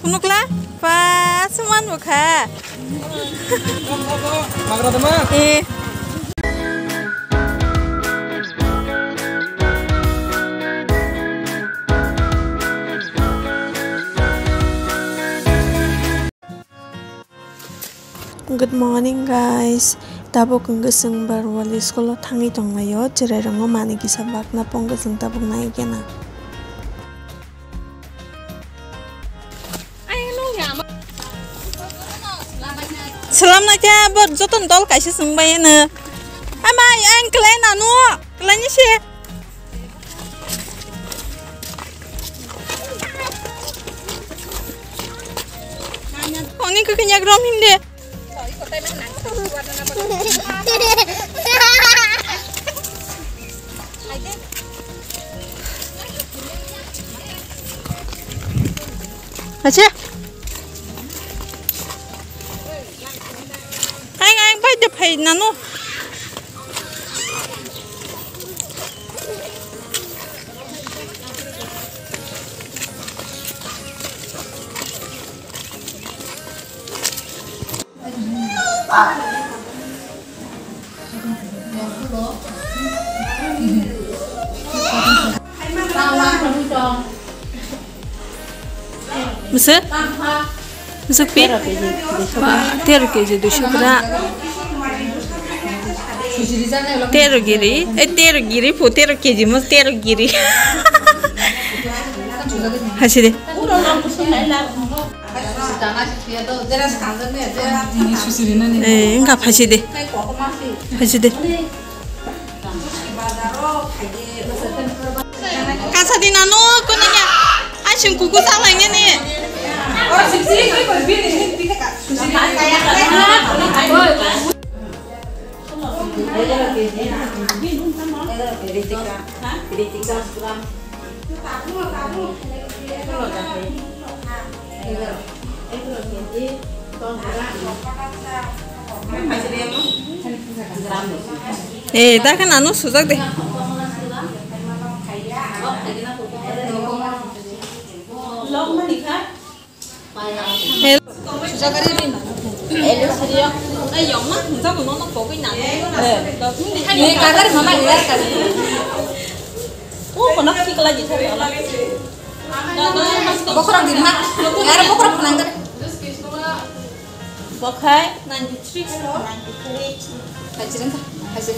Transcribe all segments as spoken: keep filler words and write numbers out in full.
Kunukla? Pa, suman bo kha. Eh. Good morning, guys. Tabuk wngkha chwng Barwali school o thangwi tonglaio, chwrairokno manwi kisa bakna pungkha, chwng tabuk nai khe na. Swlam na khe bo joto ni dol kaisa chwng bai no. Amai ang kwlai nanu, kwlai ni se. Koni kwkwi nyak rom hinde. Acha. Ang, ang, bai de phai nanu. Masa? Masa pi? Tero K G, duiso gra. Ba, tero K G, duiso gra. Tero giri. Eh, tero giri, po tero K G, mas tero giri. Hasi de. Eh, wngkha phaisi de. Phaisi de. Kasa di nanu, kuning ya. Asing kuku salah ini nih. Eh, dah kan anu sujak deh. Hello. Hello, Surya. Ay, yong ma, nta ko nono ko ko na. Eh. Ni kadar mama ya kali. Oh, ko na ki kala ji thari ala. Bokhorok di ma. Yar bokhorok phunang kar. Bokhai ninety three. Hajir ka. Hajir.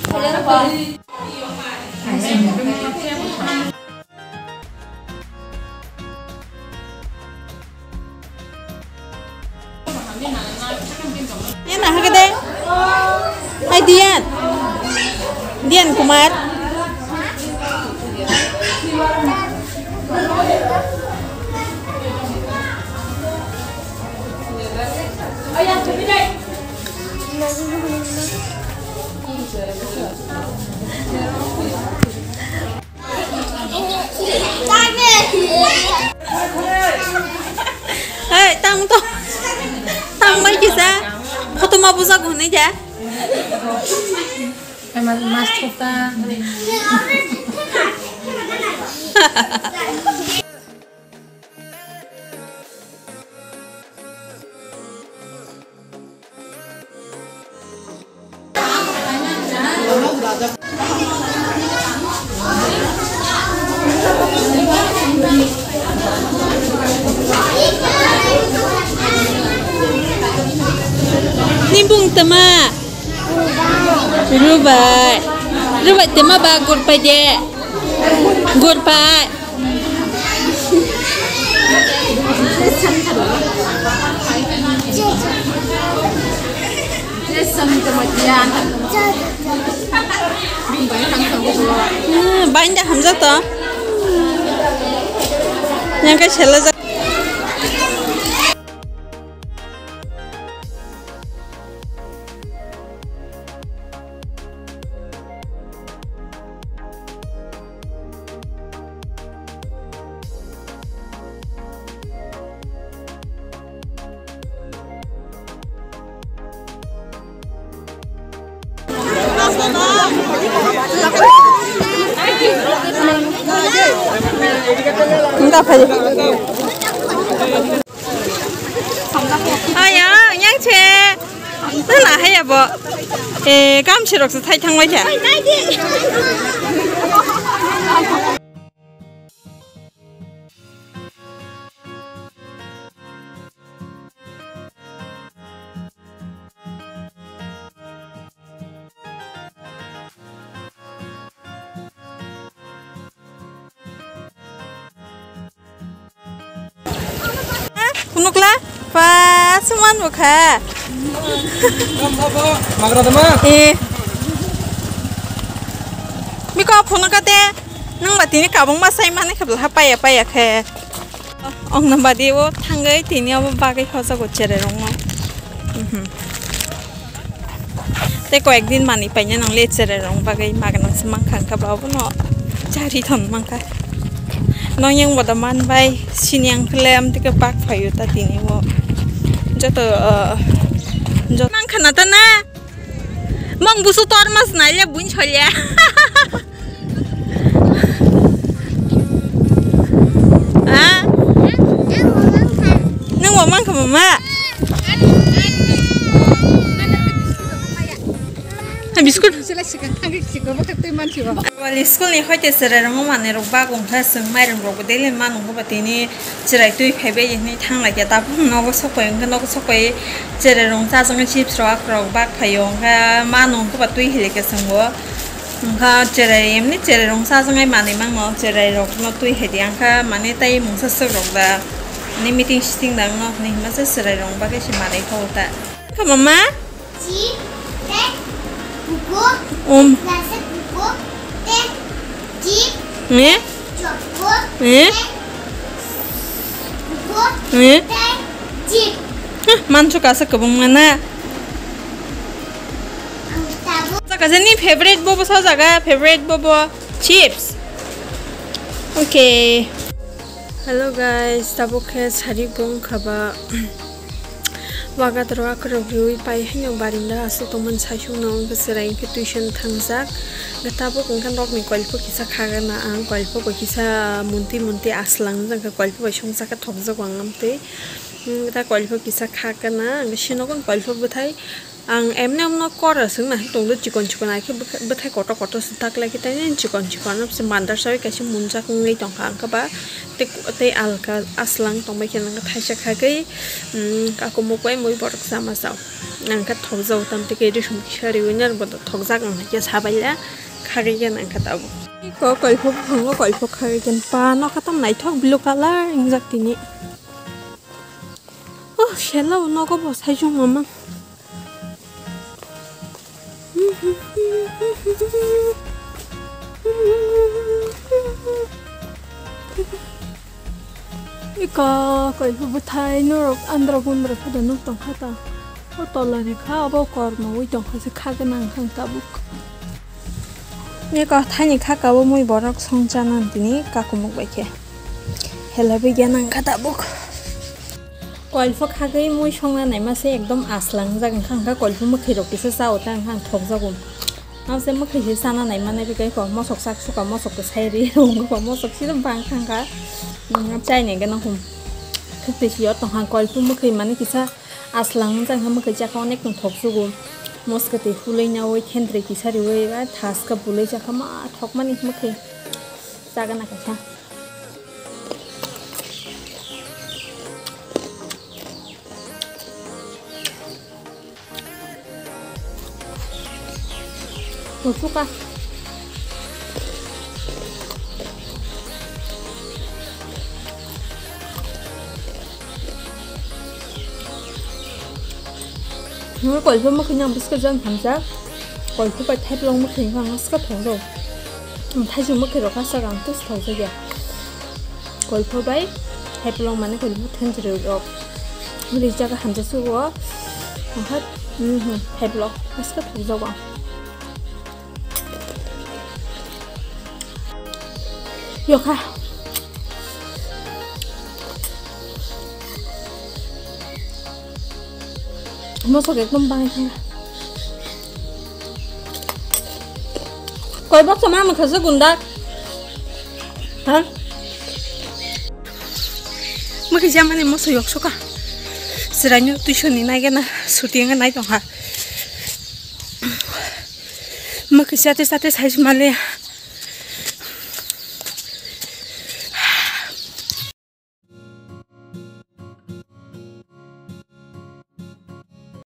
Hajir ka. Yan na hake de. Hai Dian. Dian Kumar. Hei, tang to. Tang bai kisa. Photo ma bujak hwnwi ja. Mas, mas thokta. Ni bung tama. Rubai. Rubai tama ba gurpai de. Gurpai. Hmm, bainda hamjak to. Yang kai selajak. Wngkha phai. Aya, yang che. Tala haya bo. Eh, kam sirok se thai thang lai kha. Phunukla pa suman bo kha. Magra dama. Eh. Biko phunuk kate nang ba tini kabung ma sai mani khe bwlha paya paya khe. Ong nang ba di o thangwi tini obo bagwi hojago cherai rong no. Mhm. Tei koyek din manwi paina nang le cherai rong bagwi magnang se mankha, wngkha ba obono chari thon mankha. Nong yang boda man bai sini ang khle am tike bak phaio ta tini o. Joto, uh, joto mankha na ta na. Mang busu tor mas nai le buin cholia. Ah? Nang bo mankha mama? Hai biskut. Wali school ni hoite cherai rong mane rok bak ongkha sung mairum rok bo daily man ongkha ba tini cherai twi phaibai hinwi thang lai khe tabuk nogo sok pai ongkha nogo sok pai cherai rong chajak chips rok akhorok bak phaio ongkha man ongkha ba twi hili khe sung bo. Wngkha cherai, emni cherai rong chajaknai manwi mangno, cherai rokno twi hai di, wngkha mane tai mungsa swk rok da, ani meeting siting da wngno hinwi hwnma se cherai rong bagwi se manwi kha o ta. Wngkha mama? Chip, tei kuku, um. Kaisa kuku, tei chip, ne? Choco, eh? Tei kuku, eh? Tei chip. Hah, manchu kasa kwbangma na. Jaga jani favorite bobo sa jaga, favorite bobo chips. Okay. Hello guys, tabuk khe sari bong khaba. Waga toro akhorok riwi pai haino barinda aswk tongmani saichung no wngkha cherai wngkhe tuition thangjak. Tabuk wngkha nokni koilpho kisa khagana ang, koilpho bo kisa munti munti aslang wngkha, koilpho bai songchakhe thokjago ang amtwi. Hmm, ta koilpho kisa kha kana, ang sino kon koilpho bwthai. Ang emne omno kora swngna tongdo chikon chikon, ai khe bwkha-, bwthai kotor kotor se tak lai khe, tei chikon chikon se mandar sawi kaisa munjak wngwi tongkha, ang khe ba tei, tei alka aslang tongbai khe nang thaisa khagwi, um, kakumuk bai mui borok sama chao. Ang khe thokjao, tamtwi khe risum kisa riwi nang bo thokjak, ang khe sabaila khagwi khe nang khe tabuk. Ko koilpho buphango koilpho khagwi khe pa nokha tam naithok blue colour wngjak tini. Oh, selo nogo bo saichung mama. Iko, koilpho bwthai norok andro gundro phodo nuk tongkha ta. O tola ni kha, obo kormo ui tongkha se kha gwnang hang tabuk. Iko, thaini kha kabo mui borok song chana tini kakumuk bai khe. Helabwi gana wngkha tabuk. Koilpho khagwi mui songna naima se ekdom aslang jak wngkha, wngkha koilpho mwkhwi rok kisa chao ta wngkha ang thokjago. Nang se mwkhwi se chana naima nai bikai ko mosok sak suka mosok to sai ri wngkha mosok sida bang thangkha. Chai nai gana hum. Thuk twi si yo tongkha koilpho mwkhwi mani kisa aslang jak wngkha mwkhwi chakha onek tong thokjago. Moska twi hulai nawi khendri kisa riwi thaska bulai chakha ma thokmani mwkhwi chagana kaisa. Kusuka. Nung koilpho mwkhwi nang bwskang jan hamjak. Koilpho bai thaiphlong mwkhwi nang bwskang thok rw. Ang thaijwng mwkhwi rok kha saka ang tei thok jakya. Koilpho bai thaiphlong mane koilpho thenjwrwng rok. Rijak hamjak sugo. Ang kha, mhm, thaiphlong bwskang thok jago ang. Yokha. Mosok ekdom bangai thangkha. Koi baksa ma mwkhasa gunda. Ha? Kisa mani moso yok soka. Siraino tuition ni nai gana suti ngai nai tong ha. Makisa te sate sai male.